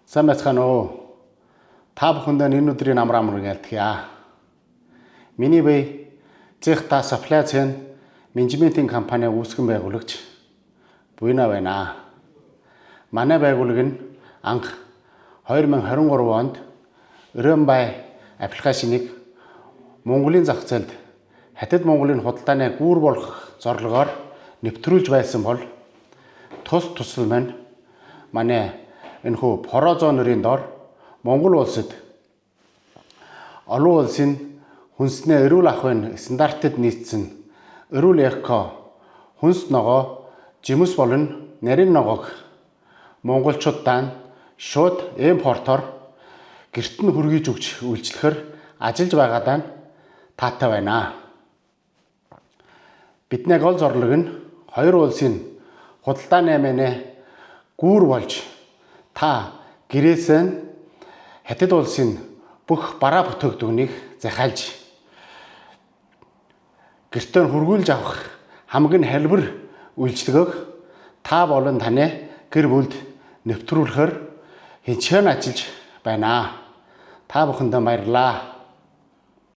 Сайн байцгаана уу? Та бүхэндээ энэ өдрийн амар амрыг айлтгая. Миний бие Зехта Supply Chain менежментийн компани үүсгэн байгуулагч Буйна байна. Манай байгууллага нь анх 2023 онд Өрөөнбай аппликейшнийг Монголын зах зээлд Хятад Монголын худалдааны гүүр болох зорилгоор нэвтрүүлж байсан бол тус тусал маань манай энэхүү Прозо нэрийн дор Монгол улсад олон улсын хүнсний эрүүл ахуйн стандартад нийцсэн эрүүл эко хүнс ногоо, жимс болон нарийн ногоог монголчуудаа шууд импортоор гэрт нь хүргэж өгч үйлчлэхээр ажиллаж байгаадаа таатай байна. Бидний гол зорилго нь хоёр улсын худалдааны мэнэ гүүр болж та гэрээсээ нь Хятад улсын бүх бараа бүтээгдэхүүнийг захиалж гэртээ нь хүргүүлж авах хамгийн хялбар үйлчилгээг та болон таны гэр бүлд нэвтрүүлэхээр хичээн ажиллаж байна. Та бүхэндээ баярлалаа.